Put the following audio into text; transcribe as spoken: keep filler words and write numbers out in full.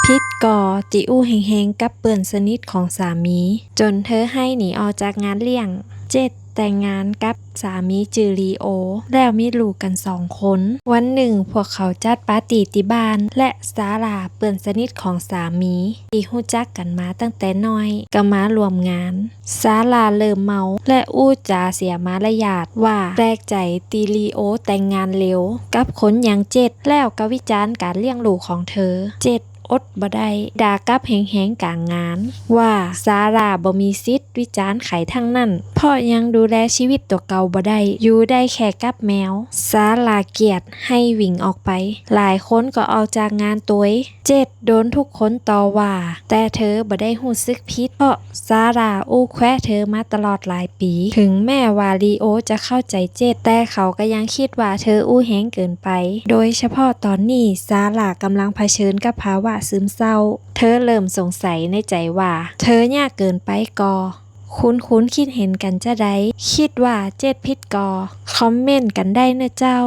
ผิดก่อตี้อู้แฮงๆ กับเปื้อนสนิทของสามี จ๋นเธอไห้หนีออกจากงานเลี้ยง เจ็ดแต่งงานกับสามีจื้อลีโอ แล้วมีลูกกั๋นสองคน วันนึ่งพวกเขาจัดปาร์ตี้ตี้บ้าน และซาร่าเปื้อนสนิทของสามี ตี้ฮู้จักกั๋นมาตั้งแต่น้อย ก็มาร่วมงาน ซาร่าเริ่มเมา และอู้จ๋าเสียมารยาทว่าแปลกใจ๋ตี้ลีโอแต่งงานเร็ว กับคนอย่างเจ็ด แล้วก็วิจารณ์ก๋านเลี้ยงลูกของเธอ เจ็ดอดบ่ได้ ด่ากลับแฮงๆ ก๋างงาน ว่าซาร่าบ่มีสิทธิ์วิจารณ์ใผตังนั้น เพราะยังดูแลชีวิตตั๋วเก่าบ่ได้ อยู่ได้แค่กับแมว ซาร่าเกลียดไห้วิ่งออกไป หลายคนก็ออกจากงานตวย เจ็ดโดนทุกคนต่อว่า แต่เธอบ่ได้ฮู้สึกผิด เพราะซาร่าอู้แขวะเธอมาตลอดหลายปี๋ เถิงแม้ว่าลีโอจะเข้าใจ๋เจ็ด แต่เขาก็ยังกึ๊ดว่าเธออู้แฮงเกิ๋นไป โดยเฉพาะต๋อนนี้ซาร่าก่ำลังเผชิญกับภาวะซึมเศร้า เธอเริ่มสงสัยในใจ๋ว่า เธอเยียะเกิ๋นไปก่อ คุณๆ กึ๊ดเห็นกั๋นจาใด กึ๊ดว่าเจ็ดผิดก่อ คอมเมนต์กั๋นได้เน่อเจ้า